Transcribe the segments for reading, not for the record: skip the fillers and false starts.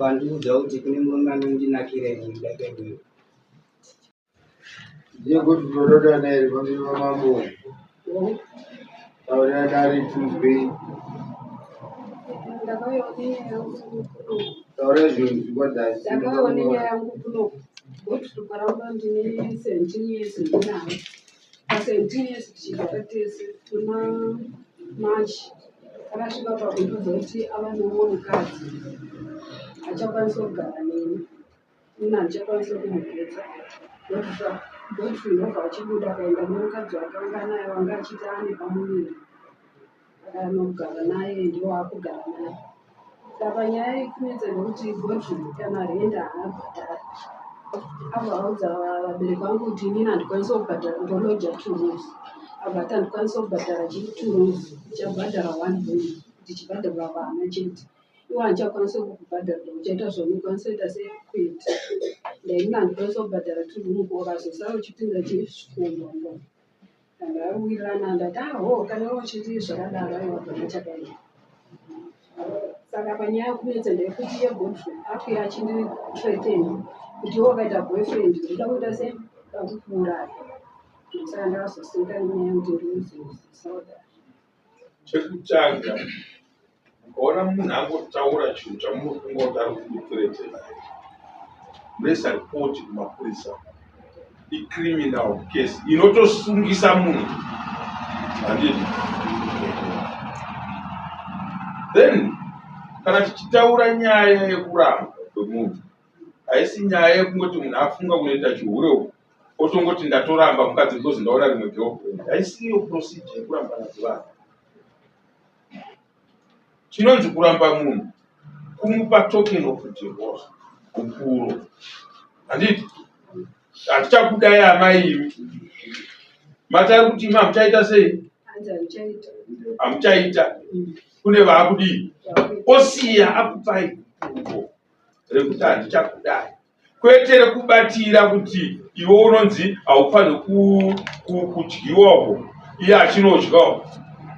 Vandiudza kuti kune murume anondinakira ini kudarika iwewe. Ndiye kuti tinorodana here pamberi pamambo? Taurira dare tinzwei. Ndakauyawo nenyaya yangu kuno. Taura zvinhu zvikwadasi. Ndakauyawo nenyaya yangu kuno. Godfrey Kwaramba ndine 17 years ndinaye. Pa 17 years tichigara tese kuna March akasvika pakundiudza kuti ava neumwe mukadzi achakwanisa kugara neni. Ini handichakwanisa kumugutsa. Godfrey ndobva achibuda akaenda nemukadzi wake wanga anaye wanga achiti ane pamuviri. Akanogara naye ndiwo akugara naye. Saka nyaya ikunetsa ndekuti Godfrey kana rent haabhadhari. Abva audza vabereki vangu kuti inini handikwanisi kubhadhara ndoloja two rooms. Abva ati handikwanisi kubhadhara chiri two rooms ndichabhadhara one room ndichibhadharira vana chete. Iwe handichakwanisi kukubhadhara uchaita zvaunokwanisa kuita sekuita. Ndaini handikwanisi kubhadhara two room ukazosara uchipinza chisvikomba. Ndawirirana ndati aho kana iwe uchiti zvakadaro aiwa hapana chakaipa. Saka panyaya yekunetsa ndeyekuti iye Godfrey akuuya achindithreaten kuti iwe wakaita boyfriend ndoda kuita sei ndoda kukuuraya. Saka ndakazoseka nenyaya yekuti ndozosauda. Chekutanga ukaona munhu angotaura chinhu chamunofunga kuti ari kukuthreatenai munoisa ripoti kumapurisa icriminal case inotosungisa munhu handiti then kana tichitaura nyaya yekuramba kwemunhu haisi nyaya yekungoti munhu afunga kunoita chihure uku otongoti ndatoramba mukadzi because ndaona rimwe girlfriend haisiyo procedure yekurambana kwevanhu chinonzi kuramba munhu kumupa token of divorce gupuro handiti hatichakudai amai imi matari kuti imi hamuchaita sei hamuchaita kune vaakudii osiya akupai gupuro rekuti handichakudai kwete rekubatira kuti iwe unonzi haufaniri kudyiwa uko iye achinodya uko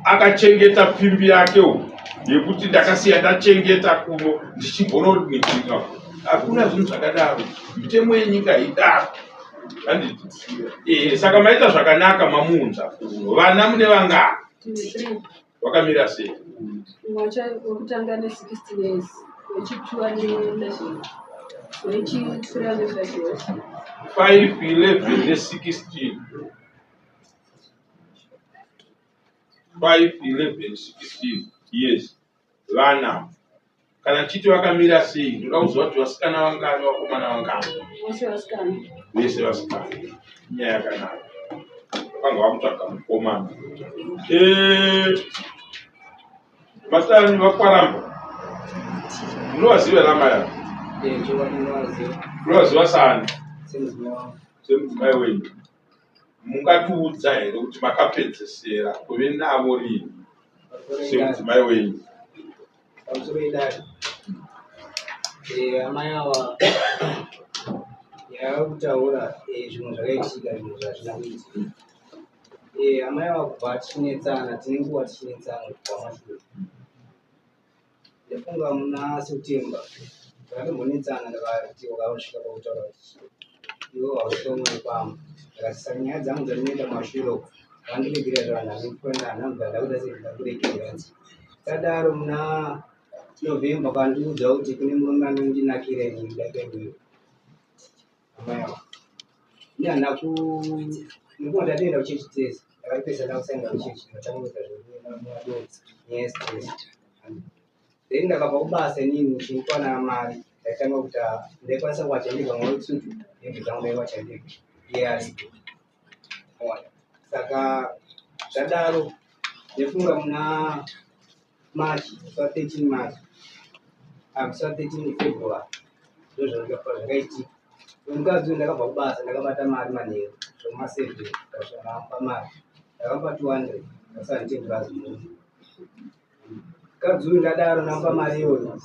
akachengeta pfimbi yake uko yekuti ndakasiya ndachengeta kuno ndichimbononikika hakuna zvinhu zvakadaro mitemo yenyika haidaro handiti ehe saka maita zvakanaka mamuunza kuno vana mune vangani Wakamira sei? Wekutanga ne 16 years, wechitu ane 11, wechi3 ane 5 years. 5, 11 ne 16. 5, 11, 16 years. Vana. Kana tichiti vakamira sei, ndoda kuziva kuti vasikana vangani, vakomana vangani. Vose vasikana. Vese vasikana. Nyaya yakanaka. Vanga vakutsvaga mukomana. Eh, Masani vakwaramba. Munovaziva here amai ava? Eh, chokwadi ndinovaziva. Munovaziva saani? Semudzimai wangu. Semudzimai wenyu. Mungatiudza here kuti makapedzesera kuve navo rini semudzimai wenyu? Pamusoro idare. Eh, amai ava nyaya yekutaura eh, zvimwe zvakaitika zvimwe zvazvina kuitika. Eh, amai ava kubva tichinetsana tine nguva tichinetsana kubva mashure. Ndafunga muna September takatombonetsana ndakati wakasvika pakutaura kuti iwe hausvika umwe pamba. Ndakati saka nyaya dzangu dzandinoita kumashure uku vandiregerera zvavanhu handina ndakuda sei ndakuregerera. Tadaro muna November vakandiudza kuti kune murume anondinakira ini kudarika iwewe. Amai ava. Ini handina ku nekuti ndatoenda kuchechi tese. Ndakatopedza ndakusaenda kuchechi ndikatanga kuita zvekuenda mumadoro nyaya yestress. Then ndakabva kubasa inini ndichikwana mari ndaitanga kuita ndaikwanisa kuwacha ndega mawetsuit hembe dzangu ndaiwacha ndega iye aripo. Saka zvadaro ndefunga muna March musi wa 13 March ah, musi wa 13 February ndozvakaitika. Mukadzi uyu ndakabva kubasa ndakabata mari manheru zvoma 7 ndakasvika ndakamupa mari ndakamupa 200 ndakasara ndichibva munhu mukadzi uyu ndadaro ndamupa mari iyoyo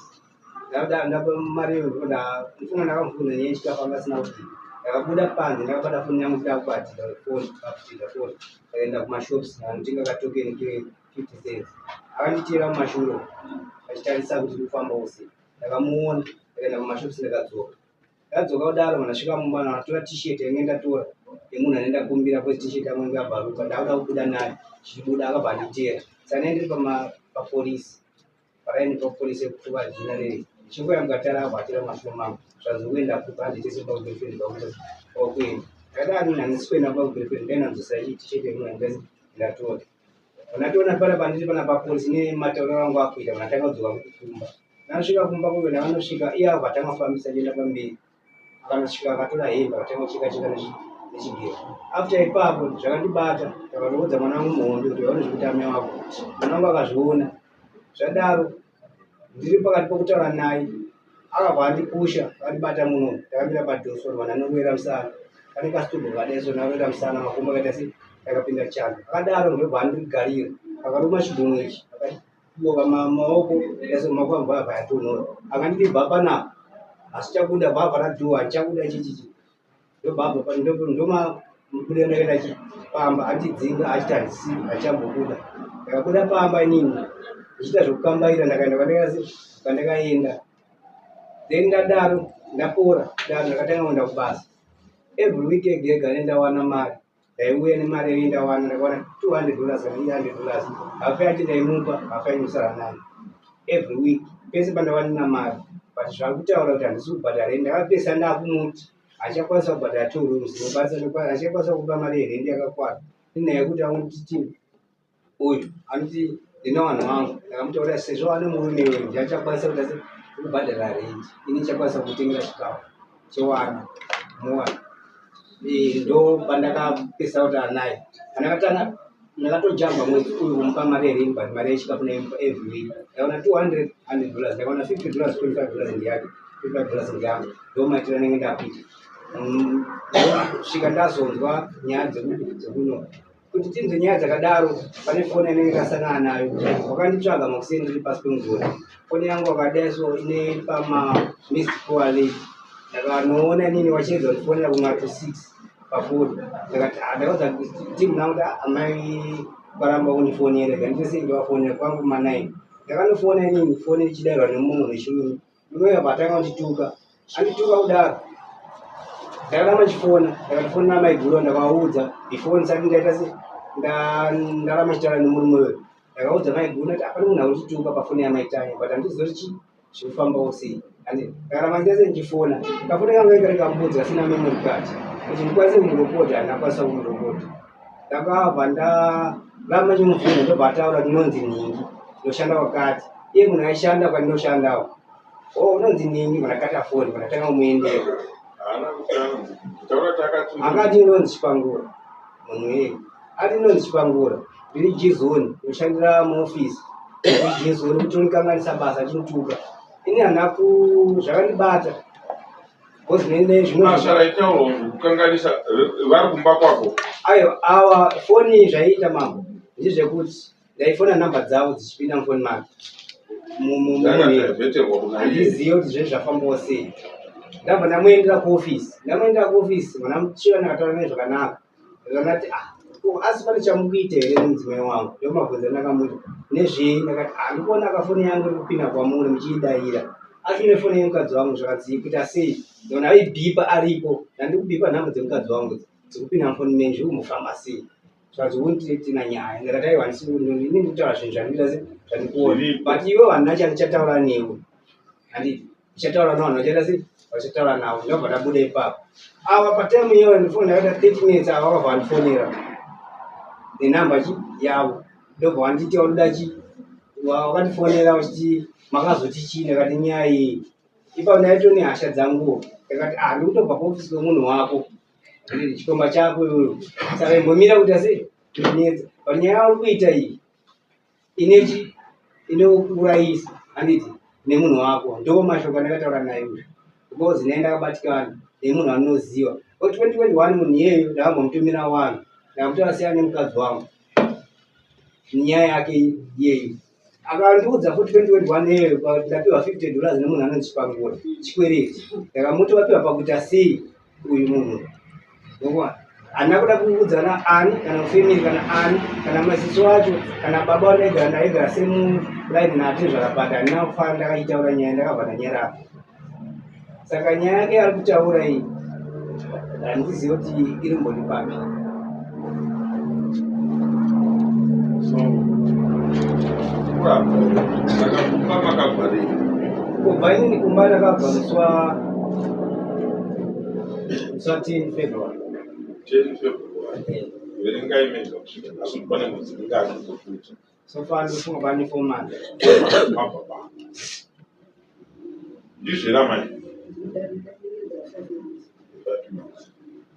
ndapa mari iyoyo ndinofunga ndakamubvunza nyaya yechikafu anga asina kuti ndakabuda panze ndakabata foni yangu ndida kubatira foni kubatira foni ndakaenda kumashops ndanotenga katokeni ke 50 cents akanditeera mumashure achitarisa kuti ndikufambawo sei ndakamuona Ndakaenda kumashops ndakadzoka. Ndadzoka kudaro ndasvika mumba ndatora t-shirt yange ndatora yemunhu ane ndakumbira because t-shirt yangu yange yabvaruka ndakuda kubuda nayo chichibuda akabva anditeera. Saka ndanga ndiri papolisi paraini papolisi yekufuka jina riri chinguva mukatara akabva atera mumashure mangu zvanzi kuenda kupa handitese pagirlfriend pakuenda ndakati ani handisi kuenda pagirlfriend ndainanzosa t-shirt yemunhu ange ndatora. Ndatoona pana pandiri pana papolisi nematauriro angu akuita ndatanga kudzoka kumba. Ndasvika kumba kuve ndakanosvika iye akabva atanga kufambisa achienda pamberi. Akanosvika akatora hembe akatanga kucheka cheka nechigero. After ipapo zvakandibata ndakatoudza mwana wangu muhombe kuti vaone zvekuita amai wako. Mwana wangu akazviona. Zvadaro ndiri pakati pokutaura naye akabva andipusha akandibata muno ndakamira padhoso vanhu anorovera musana pane kasitubhu kadeso narovera musana makumbo akaita sei akapinda chando akadaro ndobva andigarira akaruma chigumwe ichi akatiboka maoko ese maoko angu abva yatonhora akanditi bva panapa asi chabuda bva radhuwa chabuda chichichi ndobva ndomabuda ndakaenda chipamba andidzinga achiti handisi handichambobuda ndakabuda pamba inini ndichiita zvekukambaira ndakaenda kwandakaenda then ndadaro ndapora daro ndakatanga kuenda kubasa every week ega ega nendawana mari ndaiuya nemari yainge ndawana ndakawana $200 kana $800 hafu yacho ndaimupa hafu yacho ndosara nayo every week pese pandawanina mari but zvakutaura kuti handisi kubhadhara rent ndakapesa ndakumuti hachakwanisa kubhadhara two rooms hachakwanisa kupa mari yerendi yakakwana inyaya yekuti anotiti uyu anoti ndine vanhu vangu ndakamutaurira sezvo ane murume uyu ndiye achakwanisa kuita se kubhadhara rent ini ndichakwanisa kutengera chikafu chewana muwana ndo pandakapesa kuti anaye andakatanga ndakatojamba mwedzi uyu kumupa mari yerent but mari yechikafu ndaimupa every week ndakaona 200 100 dollars ndakaona 50 dollars 25 dollars ndiyake 25 dollars ndiyangu ndo maitiro anenge ndakuita svika ndazonzwa nyaya dzekuno Kuti tinzwe nyaya dzakadaro, pane foni yanenge ndasangana nayo, wakanditsvaga makuseni ndiri pasi pemvura. Foni yangu wakadai so ine pama missed call alert. Ndakanoona inini wachiedza kundifonera kuma to 6 pafoni. Ndakati ah, ndakaudza team rangu kuti ah, amai varamba kundifonera, rega nditese ndivafonera kwangu kuma 9. Ndakanofona inini foni ichidairwa nemunhu wechirume. Murume abva atanga kundituka. Andituka kudaro. Ndakaramba ndichifona, ndakatofonera maiguru ndakavaudza before ndisati ndaita se ndaramba ndichitaura nemurume uyu. Ndakaudza maiguru ndati hapana munhu akundituka pafoni yamaitanya but handizivi kuti chii zviri kufambawo sei. Ndakaramba ndichita se ndichifona. Kafoni kangu kainge kari kambudzi kasina memory card kuti ndikwanise kumurekodha handina kukwanisa kumurekodha. Ndakabva ndaramba ndichimubvunza ndobva ataura kuti ndinonzi nhingi ndinoshanda kwakati. Iye munhu aishanda kwandinoshanda uko. Oh, unonzi nhingi ndakata foni ndakatanga kumuendera. Haana kuti anonzi kutaura kuti akati Akati ndinonzi Chipangura munhu iyeye. Ati ndinonzi Chipangura ndiri G-zone ndoshandira muofisi. Ndiri G-zone kuti unikanganisa basa achinituka. Ini handina ku zvakandibata. Because nene zvimwe Basa raitaurwa kunzi kukanganisa vari kumba kwako. Ayo awa foni zvaiita mambo ndezvekuti ndaifona namba dzavo dzichipinda mufoni make Dzakadhivheterwa kuna iye. handizive kuti zve zvafambawo sei ndabva ndamuendera kuofisi ndamuendera kuofisi vanamuchiva ndakataura naye zvakanaka ndakati ah ko asi pane chamukuita here nemudzimai wangu ndomabvunza ndakamuita nezvei ndakati ah ndikuona akafoni yangu iri kupinda kwamuri muchiidaira asi nefoni yemukadzi wangu zvakanzi kuita sei ndona aibhipa aripo ndandikubhipa nhamba dzemukadzi wangu dzikupinda mufoni menyu zviri kumufamba sei zvanzi untitina nyaya ndakati aiwa handisi ini ndikutaura zvinhu zvandikuita se zvandikuona but iwe handina chandichataura newe handiti ndichataura navanhu vachaita se vachataura navo ndobva ndabuda ipapo ava patime iyoyo ndifoni ndakaita 30 minutes ava vakabva vandifonera nenhamba chi yavo ndobva vanditi vanoda chi vakandifonera vachiti makazoti chii ndakati nyaya iyi ipapo ndaito nehasha dzanguwo ndakati ah ndikutobva kuofisi kwemunhu wako chikomba chako iwewe saka imbomira kuita sei kunetsa but nyaya yauri kuita iyi inechi inokuurayisa handiti nemunhu wako ndo mashoko andakataura naye uyu because naye ndakabatikana nemunhu anoziva o 2021 munhu iyeyo ndakambomutumira wanhu ndakamuti asiyana nemukadzi wangu nyaya yake iyeyo Akandiudza futi 2021 iyoyo ndapiwa 50 dollars nemunhu anonzi Chipangura chikwereti. Ndakamuti wapiwa pakuita sei uyu munhu. Ndokuwa handina kuda kuudzana ani kana kufemiri kana ani kana maziso acho kana baba wandaigara ndaigara same line natezvara but handina kufara ndakaitaura nyaya ndakabva ndanyarara. Saka nyaya yake yaari kutaura iyi handizivi kuti iri mbori papi. So kuramba saka kumba makabva rini? Kubva inini kumba ndakabva musi wa musi wa 10 February. 10 February. Verengai mega kusvika nhasi kuti pane mwedzi mingani dzokuita. So far ndofunga pane 4 months. Mabva pano. Ndizvo here amai?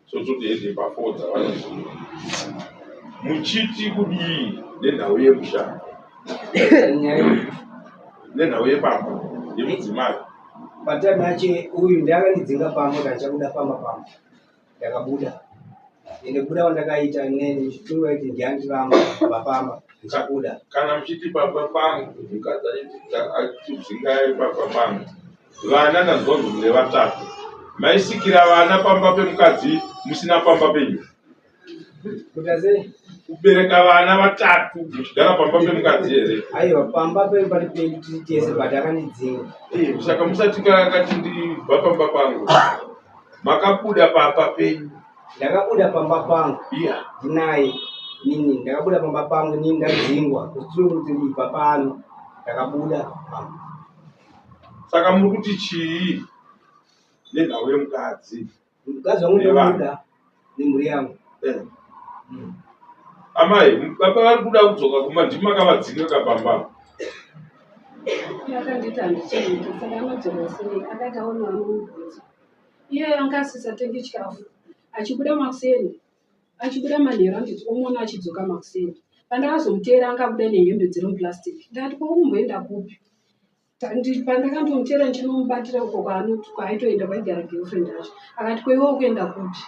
So toti hede pa4 dzavanoziva. Muchiti kudii nenhau yemusha? Nyaya Nenhau yepamba yemudzimai. patime yacho uyu ndiakandidzinga pamba kuti handichabuda pamba pamba. Ndakabuda. Ende kubuda kwandakaita nenichifunga kuti ndiandiramba kubva pamba ndichabuda. Kana muchiti pamba pangu mukadzi achitidzingai pamba pangu vana ndanzwa kunzi mune vatatu maisikira vana pamba pemukadzi musina pamba penyu Kuita sei? Kubereka vana vatatu muchigara pamba pemukadzi here? Aiwa, pamba pedu pari pedu tiri tese but akandidzinga. Eh, saka musati kakati ndibva pamba pangu makabuda pamba penyu. Ndakabuda pamba pangu. Iya. Ndinaye nini ndakabuda pamba pangu nini ndadzingwa kuti kuti ndibva pano ndakabuda pamba. Saka muri kuti chii nenhau yemukadzi? Mukadzi wangu ndomuda nemhuri yangu. Eh. Amai, baba vari kuda kudzoka kumba ndimi makavadzinga kapamba. Akanditi handichaiti saka anodzoka sei akati aona anomubvunza. Iye anga asisatengi chikafu achibuda makuseni achibuda manheru anditi omuona achidzoka makuseni. Pandakazomuteera anga abuda nehembe dziri muplastic ndakati ko ukumboenda kupi? Pandakandomuteera ndichinomubatira uko kwaaitoenda kwaigara girlfriend yacho akati ko iwe ukuenda kupi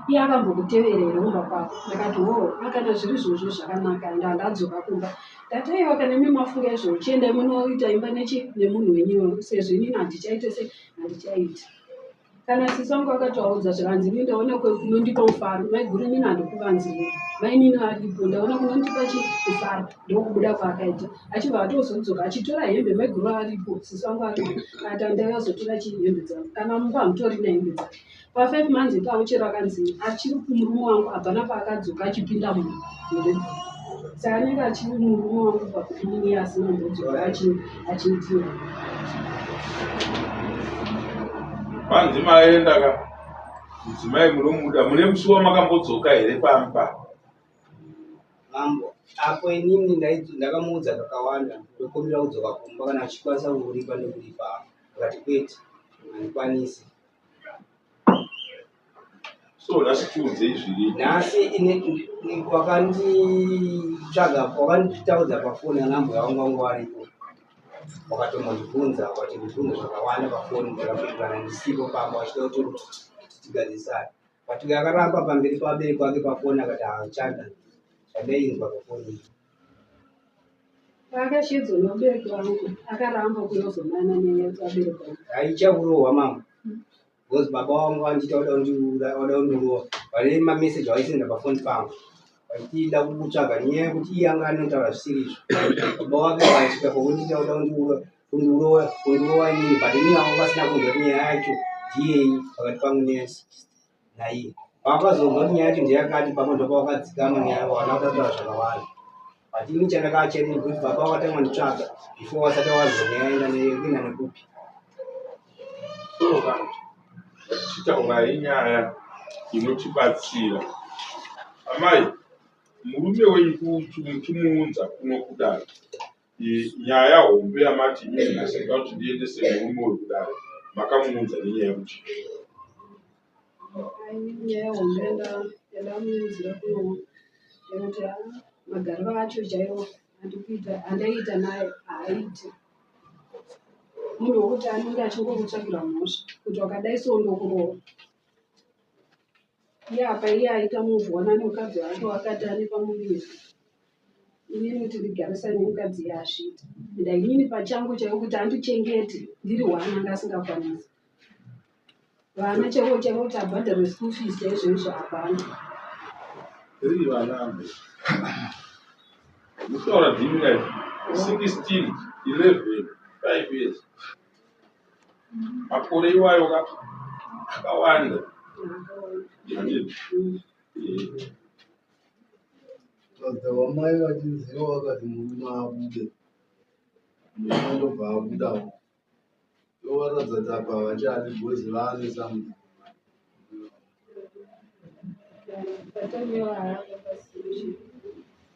iye akambokutevera here kumba kwako ndakati hoo akana zviri izvozvo zvakanaka ende handadzoka kumba ndati aiwa kana imi mafunga izvozvo chiendai munoita imba nechi nemunhu wenyu sezvo inini handichaite se handichaiti Kana sisi vangu vakatovaudza zvikanzi ini ndaona kunondipa mufaro maiguru inini handikuvanziri mainini varipo ndaona kunondipa chi mufaro ndokubuda kwaakaita achibva atozodzoka achitora hembe maiguru aripo sisi vangu varipo akati andaivazotora chi hembe dzangu kana mumba hamutorina hembe dzake pafive months ipapo chero akanzi achiri kumurume wangu hapana paakadzoka achipinda munhu saka anenge achiri murume wangu pakuti inini asina kumbodzoka achiitira Panzi maenda ka mudzimai munomuda mune musi wamakambodzoka here pamba? Mambo, apo inini ndakamuudza kakawanda ndokumbira kudzoka kumba kana achikwanisa kuripa ndokuripa akati kwete handikwanisi. So nhasi tiudzei zviri. Nhasi wakanditsvaga wakanditaudza pafoni ana mbuya vangu vangu varipo wakatombondibvunza wakatondibvunza zvakawanda pafoni ndakapindurana ndisipo pamba wachida kuti tigadzisane but uyo akaramba pamberi pavabereki vake pafoni akati haachada zvandainzwa pafoni iyi. Paakasheedzwa nevabereki vangu akaramba kuyozonana nevabereki vangu. Haichakurohwa mama because baba vangu vandiita vada kundiura vada kundirova vane mameseji avaisenda pafoni pangu vachida kutsvaga nyaya yekuti iye anga anotaura zvisiri izvo baba vake vasvika pakundiita vada kundiura kundirova kundirova inini but inini vanga vasina kunzwa kuti nyaya yacho ndiyei pakati pangu naiye pavakazonzwa kuti nyaya yacho ndeyakati pamwe ndopavakadzikama nyaya vana vakataura zvakawanda but ini chandakachena nekuti baba vakatanga vanditsvaga before vasati vawanzwa nyaya enda nekuenda nekupi. So vanhu tichitaurai nyaya inotibatsira. Amai, murume wenyu muchimuunza kuno kudare, nyaya hombe yamati inini nhasi ndoda kuti ndiendese murume uyu kudare, makamuunza nenyaya yekuti Nyaya hombe yandamuunzira kuno yekuti magariro acho chaiwo andikuita andaiita naye haaiti. Munhu wekuti anenge achingokutsvagira mhosva kuti wakadai so ndokurova. Iye apa iye aita move on ane mukadzi wake waakati ane pamuviri. Inini kuti ndigarisane nemukadzi iye hazviiti. Enda inini pachangu chaiwo kuti andichengete ndiri one anga asingakwanisi. Vana chaivo chaivo kuti abhadharwe school fees chaizvo izvo hapana. Three vana ambe. Mutaura ndimi guys. 16, 11, 5 years. Makore iwayo ka akawanda. Vadza vamai vachinziva vakati murume abude, murume ndobva abudawo. Ndovaratidza kuti apa havachadi because vaane something.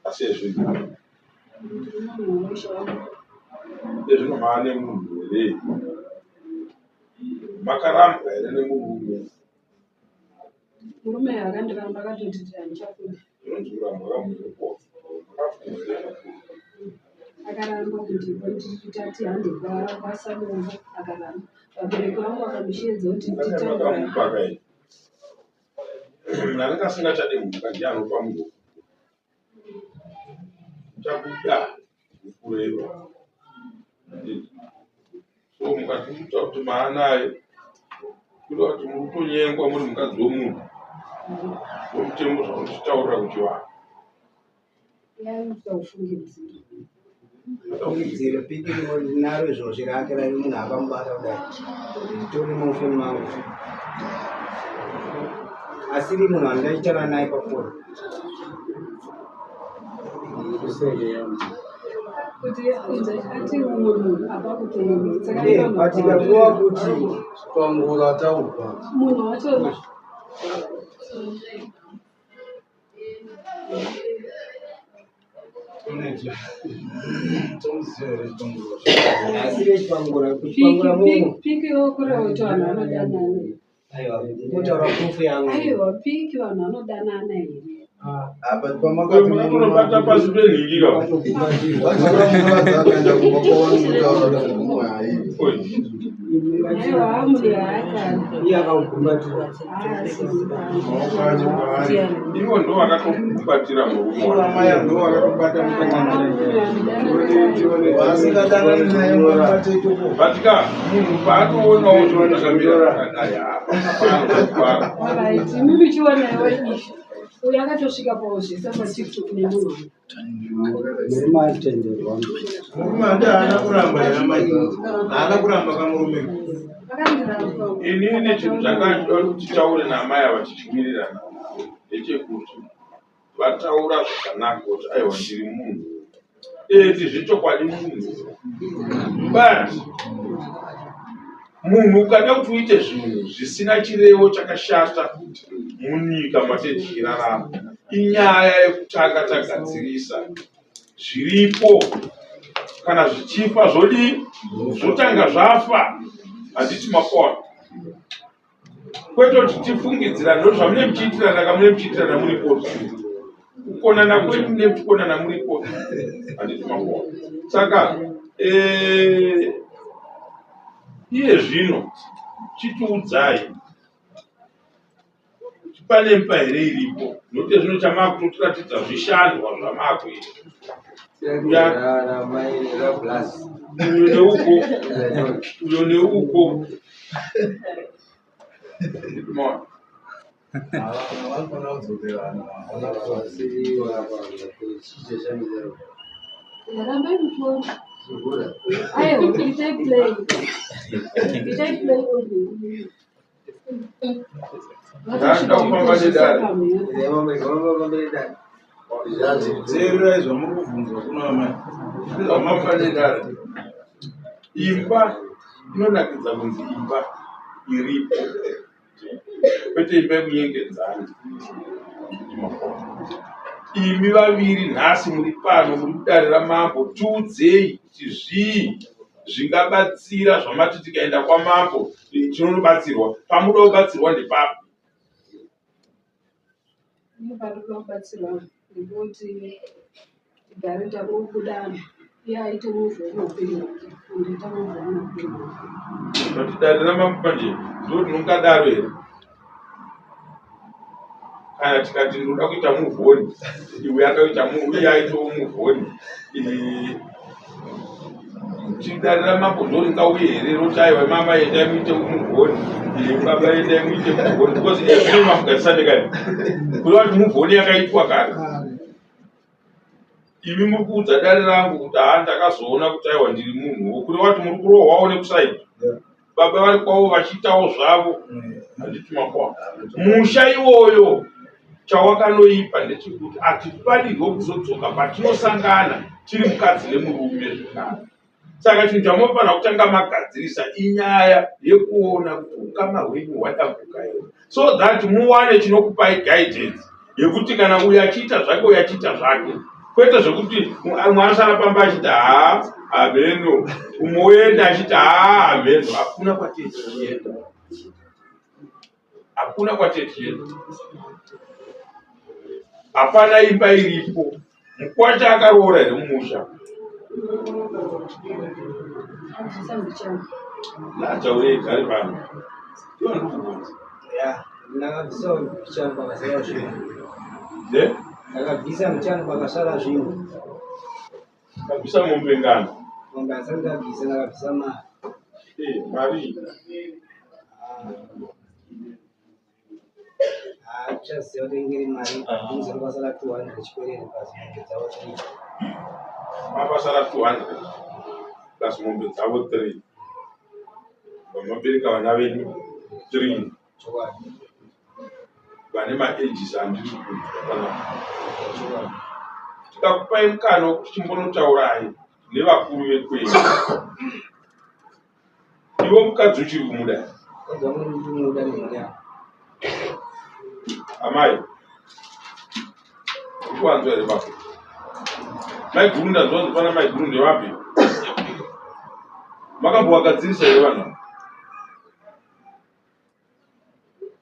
Asi ezvino ezvino maane munhu here? Makarambwa here nemurume? Murume akandiramba akatoti handichakuda. Zvinonzi kurambwa kamunhu Akaramba kundipa tati hande kwaSadomba akaramba. Vabereki vangu vakamusheedza kuti titaure. Makamupa kai? Munhu anenge asingachade mhuka ndiye anopa munhu. Chakuda kureva. So mukatiudza kuti maanaye kureva kuti muri kutonyengwa muri mukadzi wemunhu. Ndomutemo zvaunotitaurira kuti vanhu. Yaita kufungidzira. Fungidziro piki naro izvozvi rake raive munhu akamubata kudai ritori mufoni mangu asiri munhu andaitana naye pafoni. Kuti ati umwe munhu apa kuti umwe munhu. Saka Eh, but ikapiwa kuti Pangura taurwa. Munhu wacho asiri echipangura kuchipangura munhu. Piki kureva kuti vanhu vanodanana. Aiwa, ndinotaura proof yangu. Aiwa, piki vanhu vanodanana here? Apa pamakati Munobata pasi penhingi ka. Vachiva mukadzi akaenda kumba kwavo vanotaura kuti mumwe haidi. Oi. Aiwa, munhu haakana. Iye akagumbatira. Maoko acho paari. Ivo ndo vakatokumbatira murume Ivo wake. amai ndo vakatobata Vasingadanani naye mubate ikoko. But ka munhu paanoonawo zvinhu zvakamira zvakadai hapana paanozofara. Alright, imi muchionawo izvi. Uyu akatosvika pauzvisa paTikTok nemunhu wangu. Murume atenderwa. Murume handi haana kuramba here amai? Haana kuramba kamurume. Akandiramba. Inini chinhu chandaida kuti titaure naamai ava tichiwirirana ndechekuti vataura zvakanaka kuti aiwa ndiri munhu. Eti zvechokwadi munhu. But munhu ukada kuti uite zvinhu zvisina chirevo chakashata munyika matiri tichirarama inyaya yekutanga tagadzirisa zviripo kana zvichifa zvodii zvotanga zvafa handiti mapona kwete kuti tifungidzirane nokuti zvamune muchiitirana ka mune muchiitirana muripo kukonana kwenyu mune muchikonana muripo handiti mapona saka eh, iye zvino chitiudzai kuti pane imba here iripo nokuti zvino chamakutotiratidza zvishandwa zvamakuita uyo neuko uyo neuko. Maona? Vanofanira kudzokerana. Rambai muchiona. Aiwa, itai play. Itai play audio. Ndanga kufamba nedare. Teererai zvamuri kubvunzwa kuna amai. Zvamafamba nedare. Imba inonakidza kunzi imba iripo kwete imba yekunyengedzana. Imi vaviri nhasi muri pano muri kudare ramambo tiudzei kuti zvii zvingabatsira zvamati tikaenda kwamambo tinonobatsirwa pamuda kubatsirwa ndepapi. Ini pandinoda kubatsirwa ndekuti tigare takubudana iye aite move on neupenyu hwake andiita move on neupenyu hwangu. But dare ramambo manje ndo rinongadaro here? Kana tikati ndinoda kuita move on, iwe akaita move, iye aitawo move on. Dare ramambo ndo ringauye here roti aiwa mama endai muite move on, baba endai muite move on because iye zvino mamugarisane kani. Kureva kuti move on yakaitwa kare. Imi muri kuudza dare rangu kuti haa ndakazoona kuti aiwa ndiri munhuwo kureva kuti muri kurohwawo nekusaidi. Baba vari kwavo vachiitawo zvavo. Handiti makuwa. Musha iwoyo chawakanoipa ndechekuti hatifanirwe kuzodzoka patinosangana tiri mukadzi nemurume zvekare. Saka chinhu chamunofanira kutanga magadzirisa inyaya yekuona kuti ukama hwenyu hwadambuka here so that muwane chinokupai guidance yekuti kana uyu achiita zvake uyu achiita zvake kwete zvekuti umwe anosara pamba achiti haa hameno umwe oenda achiti haa hameno hakuna kwatiri tichienda hakuna kwatiri tichienda hapana imba iripo mukwasha akaroora here mumusha Ataure gari pano. Iwe ndikubvunza. Ya, ndakabvisa muchano pakasara zvinhu. Eh? Ndakabvisa muchano pakasara zvinhu. Ndakabvisa mombe ngani? Mombe handisati ndabvisa, ndakabvisa mari. Eh, mari. Handichaziva kuti inge iri mari ndinozoti kwasara 200 chikwereti plus mombe dzavo 3. Mapasara 200 plus mombe dzavo 3. Vamabereka vana venyu 3. Chokwadi. Vane maages andiri kunzwa panapa. Chokwadi. Tikakupai mukana wekuti chimbonotaurai nevakuru vekwenyu. Iwe mukadzi uchiri kumuda? Mukadzi wangu ndinomuda nemhuri yangu. Amai, ukuwanzwa here baba? Mai guru ndanzwa kunzi pana mai guru ndevapi? Makambovagadzirisa here vanhu ava?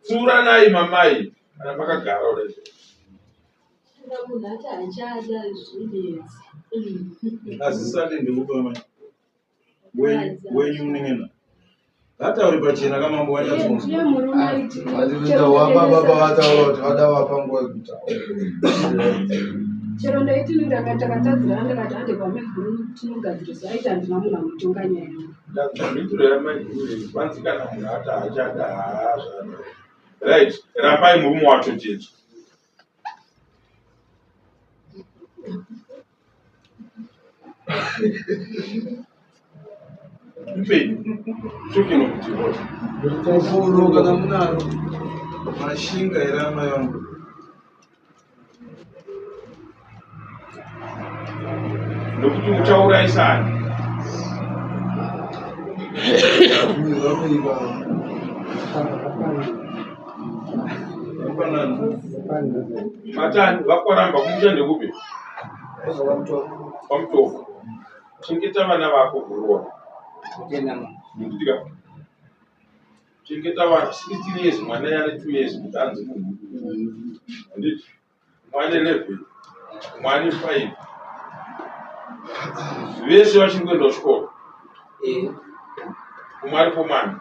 Tsiuranai mamai kana makagara kudai. Munhu ati hachada zvinetsi. Azisati ndikupa mai. Wenyu munin'ina ngataure pachena kamambo wanyatsonzwa wapa baba vataura kuti vada vapa nguva yekutaura chero ndaiti ndakatadzirana ndakati hande kwamaiguru tinogadzirisa aiti handina munhu anotonga nyaya ndamhinduro yamaiguru kwanzi kana munhu ati haachada haazvada right rambai murume wacho chete Mupei talking of divorce. Mufuro kana munaro. Mashinga here amai vangu? Nokuti muchaurayisana. Matani vakwaramba kumusha ndekupi? Kwamutoko. Chengeta vana vako kuroora. Nekuti ka chengeta vana 16 years mwana yane 2 years kuti anzi munhu. Handiti? Mwana 11, mwana 5. Vese vachiri kuenda kuchikoro. Umwe ari form 1.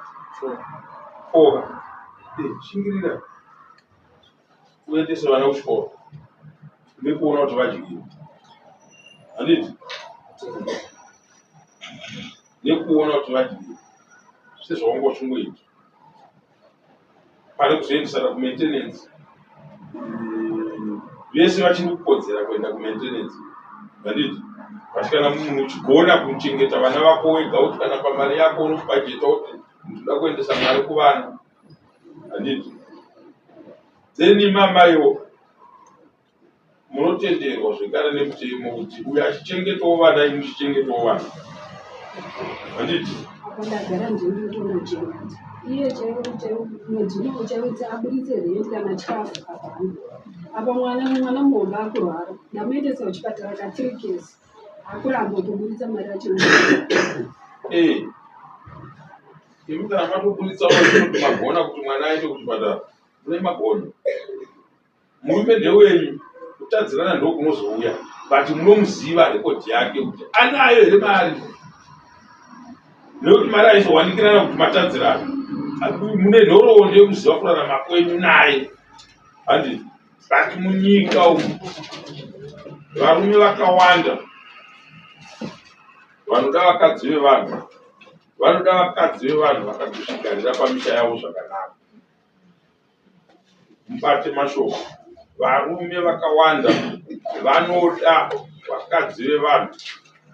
4. Shingirira. Uendese vana kuchikoro. Nekuona kuti vadyei. Handiti? Nekuona kuti vadyei. Sezvaunga uchingoita. Pane kuzoendesana kumaintenance. Vese vachiri kukodzera kuenda kumaintenance. Handiti? But kana munhu uchigona kuchengeta vana vako wega kuti kana pamari yako unobhajeta kuti ndinoda kuendesa mari kuvana. Handiti? Then mamaiwo munotenderwa zvekare nemutemo kuti uyo achichengetawo vana imi muchichengetawo vana. Handiti? Apa ndagara ndini ndinotonochengeta. Iye chaiwo chaiwo mwedzi uno chaiwo kuti aburitse rent kana chikafu hapana. Apa mwana mwana muhombe akurwara. Ndamuendesa kuchipatara ka 3 case. Akuramba kuburitsa mari yacho. Eh. Imi kana matoburitsa kuti magona kuti mwana aende kuchipatara. Mune magona. Murume ndewenyu, kutadzirana ndokunozouya but munomuziva rekodhi yake kuti anayo here mari nekuti mari aizowanikirana kuti matadzirana. Mune nhoroondo yekuziva kurarama kwenyu naye handiti? But munyika umu varume vakawanda vanoda vakadzi vevanhu vanoda vakadzi vevanhu vakatozvigarira pamisha yavo zvakanaka. Mubate mashoko, varume vakawanda vanoda vakadzi vevanhu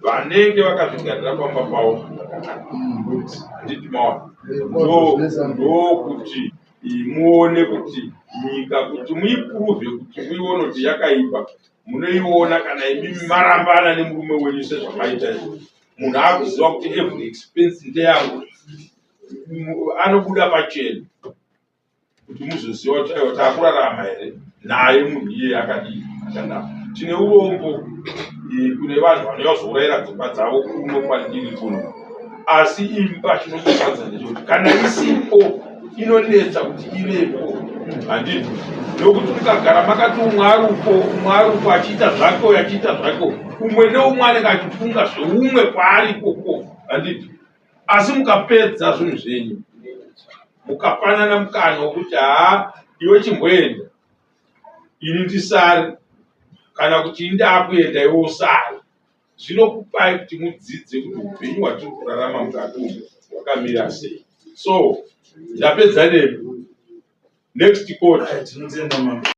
Vanenge vakazvigarira pamba pavo zvakanaka. Handiti maona? Ndokuti muone kuti nyika kuti muipruvhe kuti muione kuti yakaipa munoiona kana imimi marambana nemurume wenyu sezvamaita izvo. Munhu akuziva kuti every expense ndeyangu anobuda pachena kuti muzoziva kuti aiwa taakurarama here naye munhu iyeye akadii akanaka. Tine urombo eh, kune vanhu vanouya kuzourayira dzimba dzavo kuno kwandiri kuno, asi imba chinondifadza ndechekuti kana isipo inonetsa kuti ivepo, handiti? Nokuti mukagara makati umwe ari uko umwe ari uko achiita zvake uyo achiita zvake umwe neumwe anenge achifunga zveumwe kwaari ikoko, handiti? Asi mukapedza zvinhu zvenyu mukapanana mukana wekuti haa iwe chimboenda ini ndisare kana kuti ini ndaakuenda iwe usare zvinokupai kuti mudzidze kuti upenyu hwatiri kurarama mukati umu hwakamira sei. So ndapedza nemi. Next court. Tinotenda mambo.